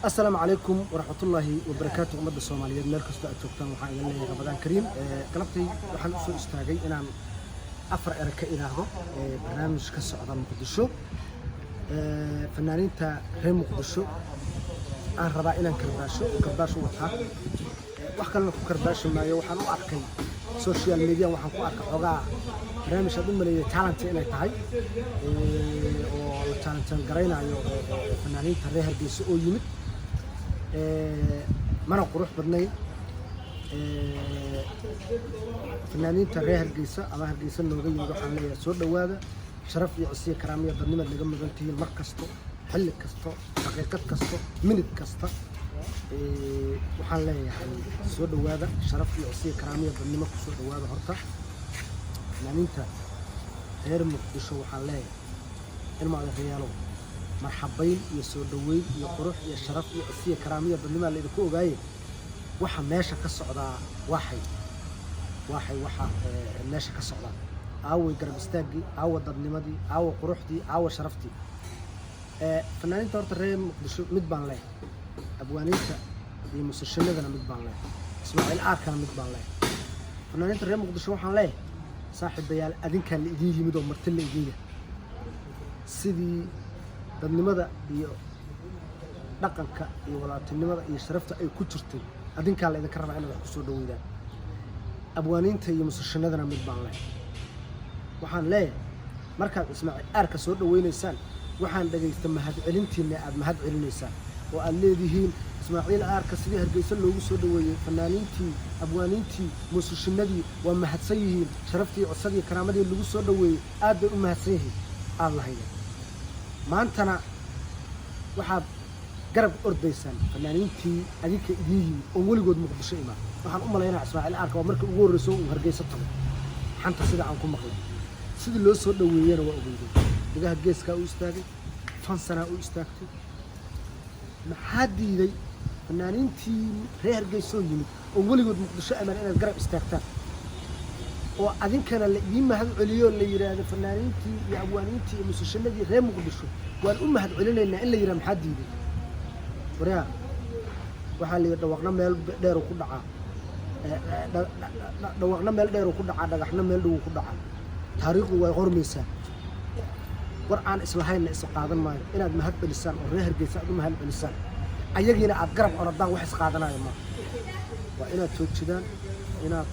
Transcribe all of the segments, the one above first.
Asalaamu calaykum waraxmatullaahi wabarakaatu. Ummadda Soomaaliyeed meel kastoo aad joogtaan, waxaan idin leeyahay Ramadaan kariim. Galabtay waxaan usoo istaagay inaan afar ere ka idhaahdo barnaamij ka socda Muqdisho. Fanaaniinta reer Muqdisho aan rabaa inaan karbaasho, karbaasho wataa. Wax kalena ku karbaashi maayo. Waxaan u arkay social media, waxaan ku arkay xoogaa barnaamij aad u maleeyay talent inay tahay oo la challenge garaynayo oo fanaaniinta reer Hargeysa oo yimid. Mana qurux badnayn. Fanaaniinta reer Hargeysa ama Hargeysa nooga yimid waxaan leeyahay soo dhowaada. Sharaf iyo cisiyo, karaamiya, dadnimaad naga mudan tihiin mar kasto, xilli kasto, daqiiqad kasto, minid kasta. Waxaan leeyahay soo dhowaada, sharaf iyo cisiyo, karaamiya, dadnimo kusoo dhowaada. Horta fanaaniinta reer Muqdisho waxaan leeyahay, ilma adeerayaalow, marxabayn iyo soo dhoweyn iyo qurux iyo sharaf iyo cisiyo, karaamiya, dadnimaa laydinku ogaaye. Waxa meesha ka socdaa waxay waxay waxa meesha ka socdaa, aaway garab istaaggii, aawa dadnimadii, aawa quruxdii, aawa sharaftii? Fanaaniinta horta reer Muqdisho mid baan leeyahay, abwaaniinta iyo musashanadana mid baan leeyahay, Ismaaciil Aarkana mid baan leeyahay. Fanaaniinta reer Muqdisho waxaan leeyahay, saaxiibayaal, adinkaa la idin yimid oo marti la idin yahay. Sidii dadnimada iyo dhaqanka iyo walaaltinimada iyo sharafta ay ku jirtay adinkaa la idinka rabaa inaad wax kusoo dhaweydaan. Abwaaniinta iyo musashanadana mid baan leeyahay. Waxaan leeyahay, markaad Ismaaciil Aarka soo dhaweynaysaan, waxaan dhagaysta mahadcelintiina aad mahad celinaysaan oo aad leedihiin Ismaaciil Aarka sidii Hargeysa loogu soo dhaweeyey, fanaaniintii, abwaaniintii, muusishinadii waa mahadsan yihiin. Sharaftii, codsadii, karaamadii lagu soo dhaweeyey aad bay u mahadsan yihiin aad lahaydeen. Maantana waxaad garab ordaysaan fanaaniintii adinka idiin yimid oon weligood Muqdisho imaan. Waxaan u malaynaya Ismaaciil Aarka waa markii ugu horreyso uu Hargeysa tago, xanta sida aan ku maqlay. Sidii loo soo dhaweeyena waa ogeyday. Degaha geeskaa u istaagay, fansanaa u istaagtay. Maxaa diiday fanaaniintii reer Hargeysoo yimid oo weligood Muqdisho amaan inaad garab istaagtaan oo adinkana la idiin mahad celiyo, la yidhaahdo fanaaniintii iyo abwaaniintii iyo musishanadii reer Muqdisho waan u mahad celinaynaa in la yidhaha? Maxaa diiday? Waryaa, waxaa la yidhi dhawaqna meel dheeru ku dhacaa, dhawaqna meel dheeru ku dhacaa, dhagaxna meel dhow ku dhacaa. Taariikhdu way qormaysaa. War aan islahaynna isa qaadan maayo. Inaad mahad celisaan oo reer Hargeysa aad u mahad celisaan, ayagiina aad garab orodaan, wax isqaadanaayo maa. Waa inaad joojidaan, inaad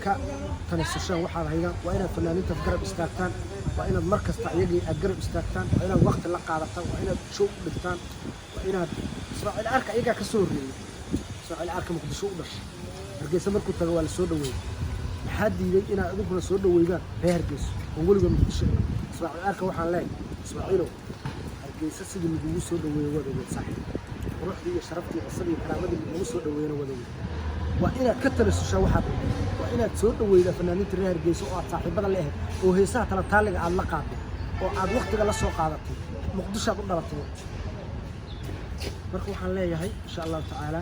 ka tanasushaan waxaad haydaan. Waa inaad fanaaniintaad garab istaagtaan. Waa inaad mar kasta ayagii aad garab istaagtaan. Waa inaad waqti la qaadataan. Waa inaad show u dhigtaan. Waa inaad Ismaaciil Arka ayagaa ka soo horreeyey. Ismaaciil Arka Muqdisho u dhashay, Hargeysa markuu tago waa la soo dhaweeyey. Maxaa diiday inaad idinkuna soo dhaweydaan reer Hargeysa oo weligood Muqdisho iman? Ismaaciil Arka waxaan leeyahay, Ismaaciilow, Hargeysa sidii lagugu soo dhaweeyey waad ogeed, saaxiib. Quruxdii iyo sharaftii, cisadii iyo karaamadii lagugu soo dhaweeyena waad ogeed. Waa inaad ka talasushaa waxaad, waa inaad soo dhaweydaa fanaaniinta reer Hargeysa oo aad saaxiibada la ahayd oo heesaha talataaliga aad la qaaday oo aad waqtiga la soo qaadatay. Muqdishoaad u dhalatay. Marka waxaan leeyahay, insha Allahu tacaala,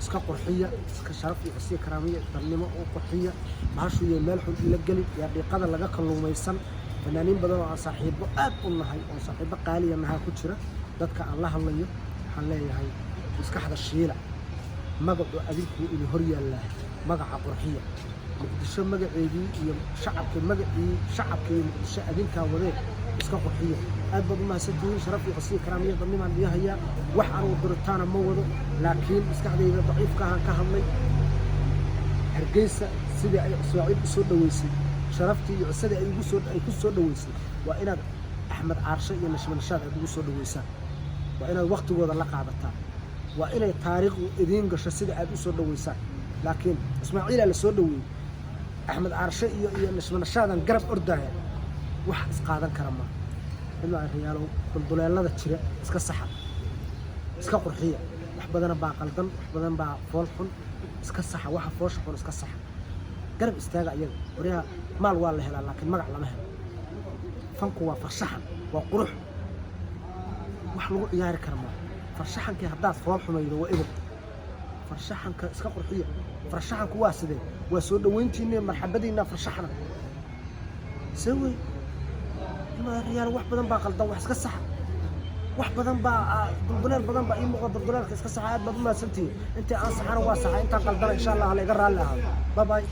iska qurxiya, iska sharaf iyo cisiya, karaamiya, darnimo u qurxiya bahashu. Iyo meel xun ila gelin yaa dhiiqada laga kalluumaysan. Fanaaniin badan oo aan saaxiibo aad u nahay oo saaxiibo qaaliya nahaa ku jira. Dadka aan la hadlayo waxaan leeyahay, maskaxda shiila. Magacu adinkuu idin hor yaallaa. Magaca qurxiya. Muqdisho magaceedii iyo shacabka magacii, shacabka iyo Muqdisho adinkaa wadee, iska qurxiya. Aad baad u mahadsantihiin. Sharaf iyo cisiyo, karaamiya, dadnimaan idiin hayaa. Wax anugu duritaana ma wado, laakiin maskaxdayda daciifka ahaan ka hadlay. Hargeysa sidii ay Ismaaciil u soo dhaweysay, sharaftii iyo cisadii ay ugu soo ay ku soo dhaweysay, waa inaad Axmed Caarshe iyo Nashmanashaad aad ugu soo dhaweysaan. Waa inaad waqtigooda la qaadataan. Waa inay taariikhdu idiin gasho sida aad u soo dhaweysaan. Laakiin Ismaaciilaa la soo dhaweeyey, Axmed Caarshe iyo Nashmanashaadan garab ordaya, wax isqaadan kara maa. Ilaa riyaalow, dulduleelada jira iska saxa, iska qurxiya. Wax badana baa qaldan, wax badan baa fool xun. Iska saxa waxa foosha xun, iska saxa. Garab istaaga iyaga. Waryaha, maal waa la helaa, laakiin magac lama helo. Fanku waa farshaxan, waa qurux, wax lagu ciyaari kara maa. Farshaxankii haddaad fool xumaydo waa eber. Farshaxanka iska qurxiya. Farshaxanku waa sidee? Waa soo dhaweyntiina, marxabadiina farshaxana see wey. Ilma riyaal, wax badan baa qaldan, wax iska saxa. Wax badan baa dulduleel badan baa ii muuqda. Dulduleelka iska saxa. Aad baad u mahadsantihiin. Intii aan saxana waa saxa, intaan qaldana insha Allah hala iga raalli ahaado. Bye bye.